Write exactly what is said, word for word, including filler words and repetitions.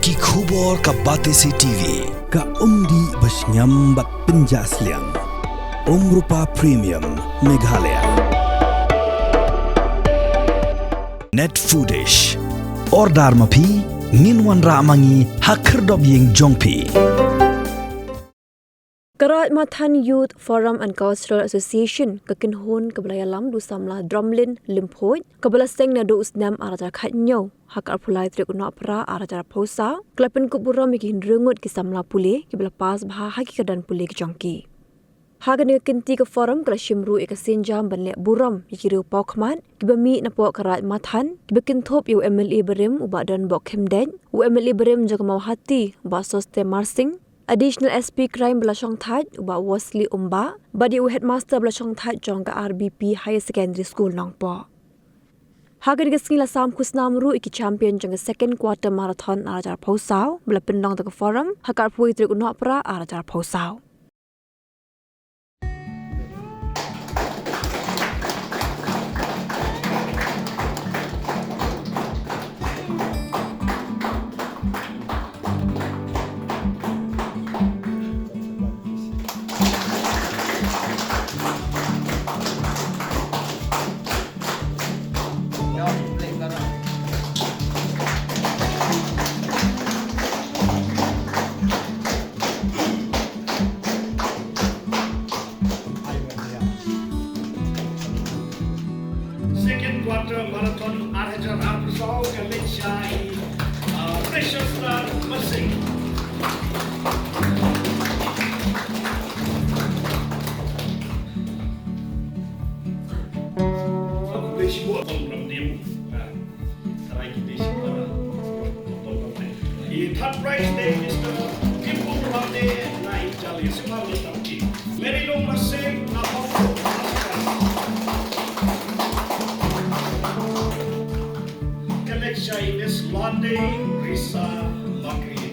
Ki khubor ka Batesi T V. Ka umdih ba shngiam bad pynjah sliang. Umrupa Premium Meghalaya. Net Foodish. Order ma phi, ngin wanrah ma ngi ha khyrdop ïing jong phi. Ka Raid Mathan Youth Forum and Cultural Association, ka kynhun kaba la ïalam da u samla Drumlin Lymphoit, kaba la seng naduh u snem ar hajar khathynñiew ha ka arphew lai tarik u Nohprah ar hajar arphew saw, ka la pynkup burom ïa ki hynriew ngut ki samla pule kiba la pass bha ha ki kyrdan pule ki jong ki. Ha kane ka kynti ka forum ka la shim ruh ïa ka sienjam ban leh burom ïa ki riew pawkhmat kiba mih napoh ka Raid Mathan, kiba kynthup ïa u M L A barim u Bah Donbok Khymdeit, u M L A barim jong ka Mawhati u Bah Soste Marsing, Additional S P Crime ba la shongthait u Bah Wesley Umbah, bad ïa u Headmaster ba la shongthait jong ka R B P Higher Secondary School Nongpoh. Ha kane ka sngi la sam khusnam ruh ïa ki champion jong ka Second Quarter Marathon ar hajar arphew saw ba la pynlong da ka forum ha ka arphew wei tarik u Nohprah ar hajar arphew saw. Second Quarter Marathon ar hajar arphew saw ka leit sha i, uh, Precious Star Marsing. I third prize te Mister Vipul Lamne na i Charlie Sipali Tamki. Mary Lung Marsing na Pokok. Ka leit sha i Miss Lande Risa Makri.